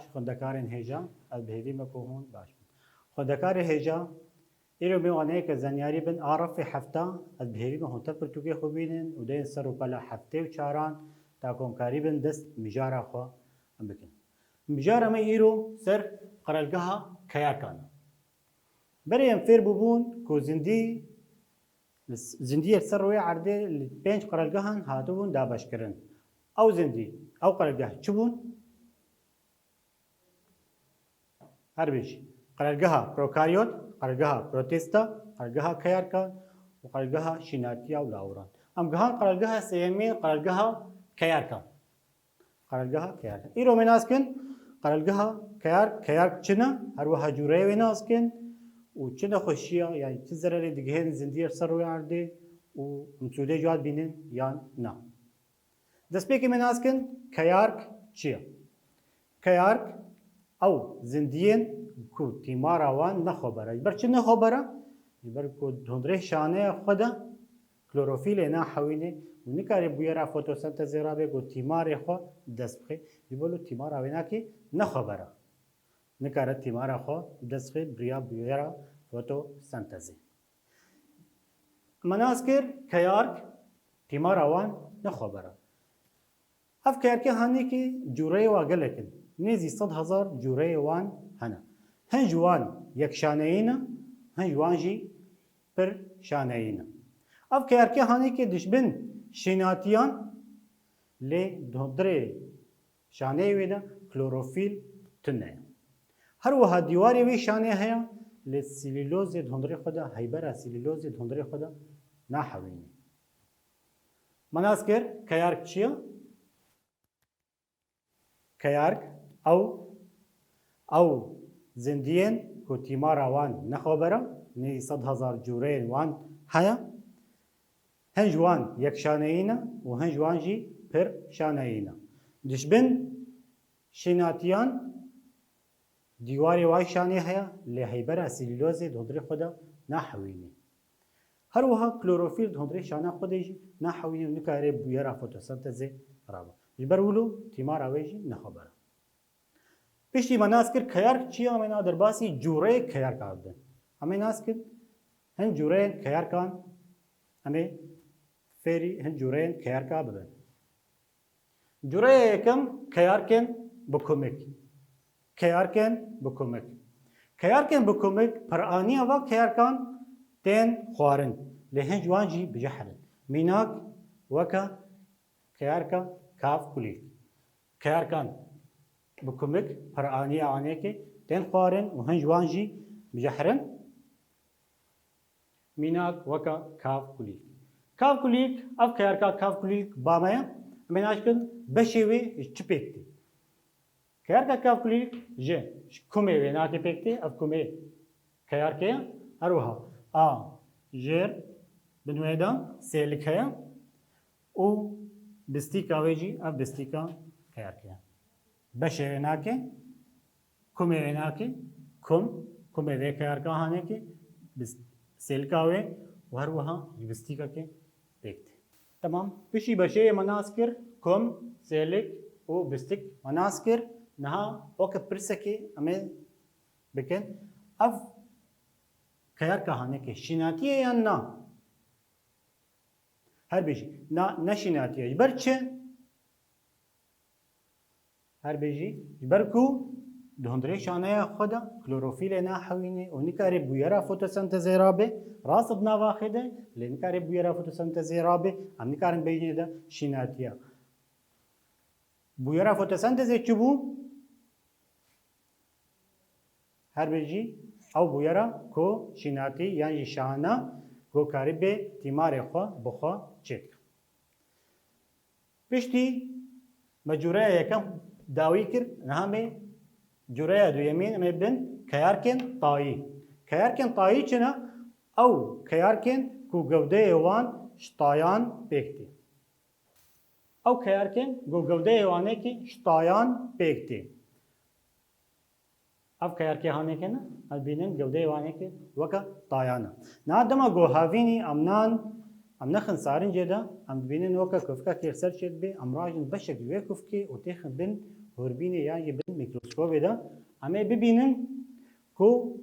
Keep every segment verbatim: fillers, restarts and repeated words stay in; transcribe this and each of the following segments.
Xwendekarên hêja, ez bi hêvî me ku hûn baş bin. Xwendekarê hêja, îro me waneyeke zenyarî bin a refê hefta, ez bi hêvî me hûn tev pirtûkê xwe bînin û deyên ser û pela heftê û çaran ta ku em karî bin dest mijara xwe em bikin. Mijara me îro ser qirelgeha Keyarkan e. Berê em fêr bûbûn ku zindî, zindiyê ser rûyê erdê li pênc qirelgehan hatibûn dabeşkirin. Ew zindî, ew qirelgeh çi bûn? Her bijî. Qirelgeha prokaryot, qirelgeha protista, qirelgeha keyarkan û qirelgeha şînatiya û lawiran. Em gihan qirelgeha sêyemîn, qirelgeha keyarkan. Qirelgeha keyarkan. Îro me nas kin, qirelgeha keyark, keyark çi ne, her wiha cûreyê wê nas kin û çi nexweşiya, yani çi zererê digihên zindiyê ser rûyê erdê û em sûdê ji wan dibînin yan na. Destpêkê me nas kin, keyark çi ye? Keyark ew zindiyên ku tîmara wan ne xweber e. Ji ber çi ne xweber e? Ji ber ku di hundirê şaneya xwe de klorofîlê nahewîne û nikare bûyera fotosentezê rabe ku tîmarê xwe dest bixe. Ji bo tîmara wênakê ne xweber e. Nikare tîmara xwe dest bixe bi riya bûyera fotosentezê. Me nas kir keyark tîmara wan ne xweber e. Ev keyarkê hanekê cûreyê wa gelek in. Nêzî sed hezar cûreyê wan hene. Hin ji wan yekşaneyî ne, hin ji wan jî pir şaneyî ne. Ev keyarkê hanekê dişbin şînatiyan lê di hundirê şaneyê wê de klorofîl tune ye. Her wiha dîwarê wê şanê heye, lê sîlîlozê di hundirê xwe de, heybera sîlîlozê di hundirê xwe de nahewîne. Me nas kir, keyark çi ye? Keyark ew, ew zindiyên ku tîmara wan ne xweber e, nêzî sed hezar cûreyên wan heye. Hin ji wan yekşaneyî ne û hin ji wan jî pir şaneyî ne. Dişbin şînatiyan dîwarê wê şanê heye, lê heybera sîlîlozê di hundirê xwe de nahewîne. Her wiha klorofîl di hundirê şana xwe de jî nahewîne û nikare bûyera fotosentezê rabe. Ji ber wilo tîmara wê jî ne xweber e. Piştî me nas kir keyark çi ye, em ê na derbasî cûreyê keyarka bibin. Em ê nas kir hin cûreyên keyarkan, em ê fêrî hin cûreyên keyarka bibin. Cûreya yekem, keyarkên bi kumik. Keyarkên bi kumik. Keyarkên bi kumik, piraniya va keyarkan tên xwarin. Lê hin ji wan jî bi jehr in. Mînak weke keyarka kav kulîlk. Keyarkan bi kumik, piraniya anekê tên xwarin û hin ji wan jî bi jehr in. Mînak weke kav kulîlk. Kav kulîlk, ev keyarka kav kulîlk ba me ye. Em ê nas kin beşê wê ji çi pêk tê. Keyarka kav kulîlk ji, ji kumê wênakê pêk tê, ev kumê keyarkê ye. Her wiha a jêr bin wê de sêlik heye û bistîka wê jî ev bistîka keyarkê ye. Beşê wênakê, kumê wênakê, kum, kumê vê keyarka hanekê, bis-, sêlika wê û her wiha ji bistîkekê pêk tê. Temam. Piştî beşê me nas kir, kum, sêlik û bistik me nas kir. Niha weke pirsekê em ê bikin. Ev keyarka hanekê şînatî ye yan na? Her bijî. Na, ne şînatî ye. Ji ber çi? Her bijî. Ji ber ku di hundirê şaneya xwe de klorofîlê nahewîne û nikare bûyera fotosentezê rabe. Rast di nava xê de, lê nikare bûyera fotosentezê rabe. Em nikarin bêjinê de şînatî ye. Bûyera fotosentezê çi bû? Her bijî, ew bûyera ku şînatî yan jî şana ku karî bê tîmarê xwe bi xwe çêk. Piştî me cûreya yekem dawî kir, niha me cûreya duyemîn em ê bin keyarkên tayî. Keyarkên tayî çi ne? Ew keyarkên ku gewdeyê wan ji tayan pêk tê. Ew keyarkên ku gewdeyê wanekî ji tayan pêk tê. Ev keyarkê hanekê ne, em dibînin gewdeyê wanekê weke tayan e. Niha dema ku havînî em nan, em nexin sarincê de, em dibînin weke kufkekê li ser çêdibe, em rajin beşek ji wê kufkê û têxin bin hûrbînê yan jî bin mîkroskopê de em ê bibînin ku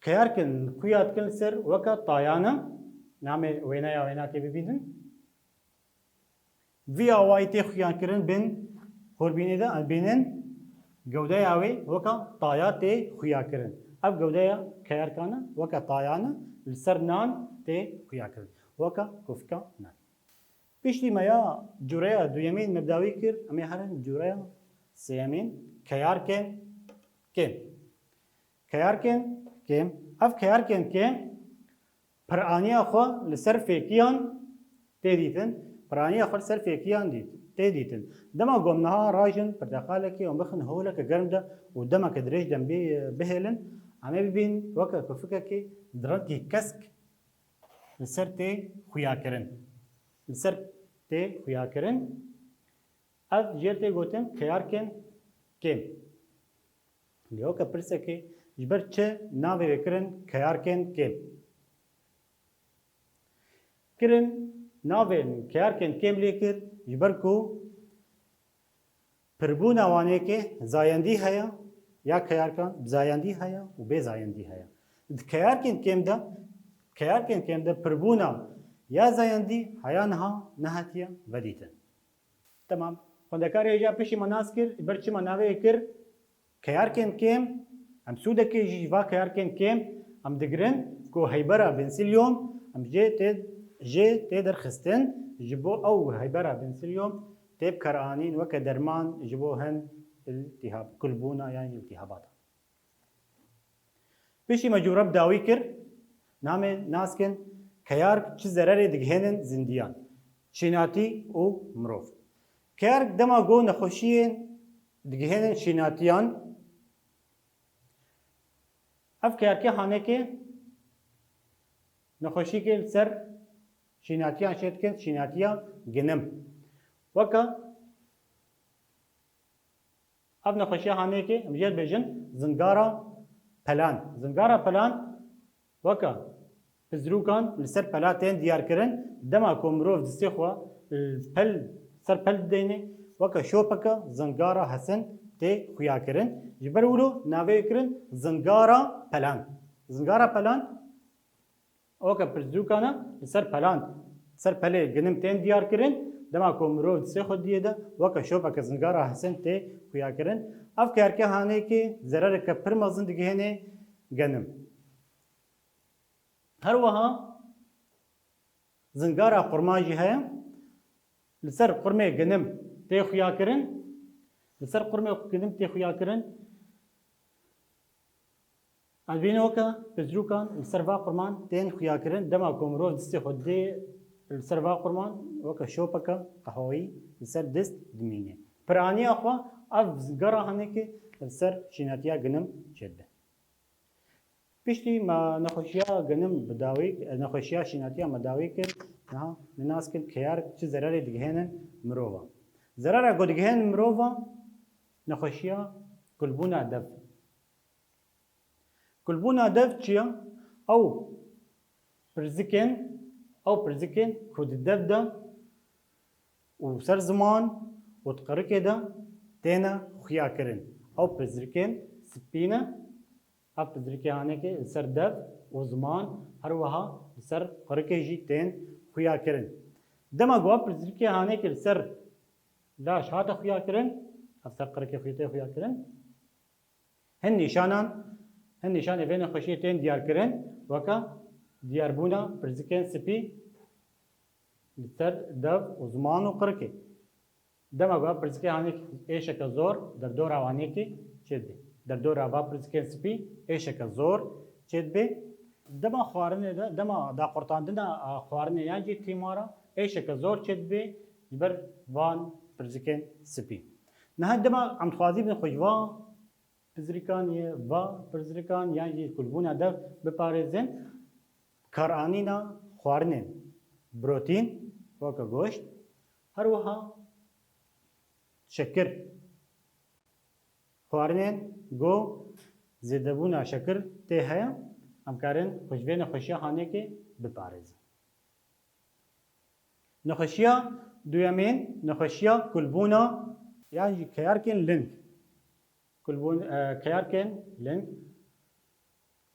keyarkên xuya dikin li ser weke tayan e. Namê wêneya wênakê bibînin. Vî awayî tê xuyakirin bin hûrbînê de, em bînin gewdeya wê weke taya tê xuyakirin. Ev gewdeya keyarkan e, weke tayan e, li ser nan tê xuyakirin. Weke kofika nan. Piştî me ya cureya duyemîn me bi dawî kir, em ê herin cureya sêyemîn, keyarkên kêm. Keyarkên kêm. Ev keyarkên kêm piraniya xwe li ser fêkiyan tê dîtin. Piraniya xwe li ser fêkiyan dît, tê dîtin. Dema ku em niha rajin pirteqalekê û bixin holeke germ de û demeke dirêj de em bê-, bihêlin, em ê bibîn weke kofikekê di rengekî kesk li ser tê xuyakirin. Li ser tê xuyakirin. Ev jêr tê gotin keyarkên kêm. Lê weke pirsekê, ji ber çi navê wê kirin keyarkên kêm? Kirin navê keyarkên kêm lê kir, ji ber ku pirbûna wanekê zayendî heye, ya keyarkan bi zayendî heye û bê zayendî heye. Di keyarkên kêm de, keyarkên kêm de pirbûna ya zayendî heya niha nehatiye vedîtin. Temam. Xwendekarê hêja piştî me nas kir, ji ber çima navê kir keyarkên kêm, em sûdekê jî ji va keyarkên kêm em digirin ku heybera bensilyom, em jê tê, jê tê derxistin, ji bo ew heybera bensilyom tê bikaranîn weke derman ji bo hin îltîhab, kulbûna yan jî îltîhabata. Piştî me cûre bi dawî kir, namê naskin keyark çi zererê digihênin zindiyan, şînatî û mirov. Keyark dema ku nexweşiyên digihênin şînatiyan, ev keyarkê hanekê nexweşîkê li ser şînatiyan çê dikin, şînatiya ginim. Weke Ev nexweşiya hanekê, em jê dibêjin zingara pelan. Zingara pelan weke pizrûkan li ser pela tên diyarkirin. Dema ku mirov distê xwe li pel, ser pel dideyne, weke şopeke zingara hesin tê xuyakirin. Ji ber wilo navê kirin zingara pelan. Zingara pelan Weke pirsdûkan e, li ser pelan, ser pelê ginim tên diyar kirin, dema ku mirov distê xwe diyê de, weke şopeke zingara hesin tê xuya kirin. Ev keyarkê hanekê zerereke pir mezin digihêne genim. Her wiha zingara qurman jî heye. Li ser qurmê ginim tê xuya kirin. Li ser qurmê ginim tê xuya kirin. Ez bînim weke pirsdûkan li ser va qurman tên xuya kirin, dema ku mirov distê xwe dê li ser va qurman, weke şopeke qehweyî li ser dist dimîne. Piraniya xwe ev zingara hanekê li ser şînatiya ginim çêdibe. Piştî me nexweşiya ginim bi dawî, nexweşiya şînatiya me dawî kir, niha me nas kir keyark çi zererê digihênin mirova. Zerera ku digihênin mirova, nexweşiya kulbûna dev. Kulbûna dev çi ye? Ew pirzikên, ew pirzikên ku di dev de û ser ziman û di qirikê de têne xuya kirin. Ew pirzikên spî ne. Ev pirzikê hanekê li ser dev û ziman, her wiha li ser qirikê jî tên xuya kirin. Dema ku ev pirzikê hanekê li ser laş hate xuya kirin, ev ser qirikê xuya tê xuya kirin, Hin nîşanan, hin nîşanê vê nexweşiyê tên diyarkirin, weke diyarbûna pirzikên spî li ser dev û ziman û qirikê. Dema ku ev pirzikê hanekî êşeke zor derdora wanekî çêdibe. Derdora va pirzikên spî êşeke zor çêdibe. Dema xwarinê de, dema daqurtandina, a, xwarinê yan jî tîmara êşeke zor çêdibe ji ber van pirzikên spî. Niha dema em dixwazî bin xwe ji va pirzirikan yê va pirzirikan yan jî kulbûna dev biparêzin, karanîna xwarinên protîn, weke goşt, her wiha şekir. Xwarinên ku zêdebûna şekir tê heye, em karin xwe ji vê nexweşiya hanekê biparêzin. Nexweşiya duyemîn, nexweşiya kulbûna Yan jî keyarkên ling. Kulbûn, e, keyarkên ling.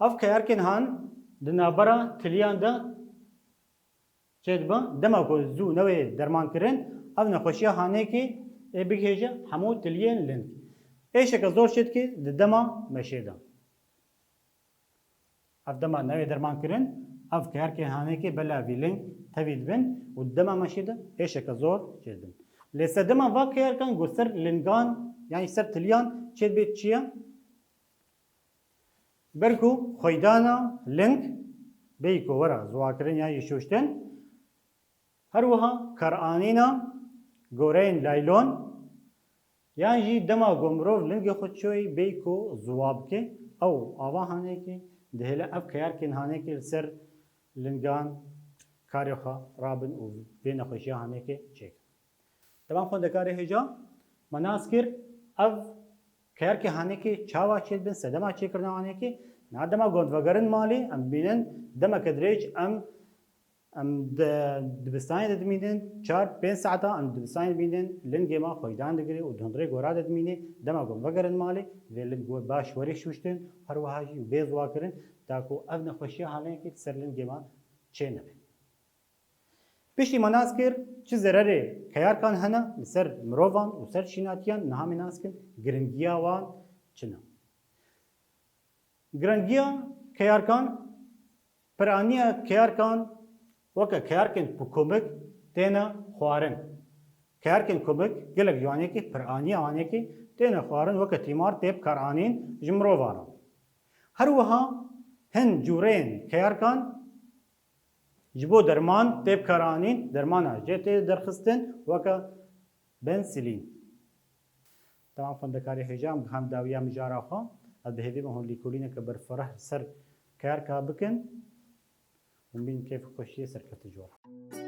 Ev keyarkên han di navbera tiliyan de çêdibin. Dema ku zû newê dermankirin, ev nexweşiya hanekê ê bigihêje hemû tiliyên ling. Êşeke zor çêdike di dema meşê de. Ev dema newê dermankirin, ev keyarkên hanekê bela vî ling tevî dibin û dema meşê de êşeke zor çêdibin. Lê sedema va keyarkan ku ser lingan, yanî ser tiliyan çêdibê çi ye? Ber ku xweydana ling bêyî ku were ziwakirin yan jî şûştin, her wiha karanîna goreyên laylon, yan jî dema ku mirov lingê xwe çûyî bêyî ku ziwa bike, ew ava hanekê dihêle ev keyarkên hanekê li ser lingan karê xwe rabin û vê nexweşiya hanekê çêkin. Devam xwendekarê hêja me nas kir, ev keyarkê hanekê çawa çêdibin, sedema çêkirina hanekê, na dema ku em vegerin malê, em dibînin demeke dirêj em Em di dibistanê de dimînin, çar pênc saeta em dibistanê dimînin, lingê me xweydan digire û di hundirê gora de dimîne. Dema ku em vegerin malê, vê ling we baş werê şûştin, her wiha jî bê ziwakirin, ta ku ev nexweşiya hanekê li ser lingê me çê nebe. Piştî me nas kir, çi zererê keyarkan hene li ser mirovan û ser şînatiyan, niha me nas kin, giringiya wan çi ne? Giringiya keyarkan, piraniya keyarkan weke keyarkên ku komik têne xwarin. Keyarkên komik gelek ji wanekê piraniya wanekê têne xwarin, weke tîmar tê bikaranîn ji mirovan re. Her wiha hin cûreyên keyarkan ji bo derman tê bikaranîn, dermana jê tê derxistin weke bensilîn. Tamam xwendekarê hêja, em gihand dawiya mijara xwe. Ez bi hêvî me hûn lîkolîneke berfireh li ser keyarka bikin. Hûn bînin keyf û xweşiyê, serkeftin ji we re.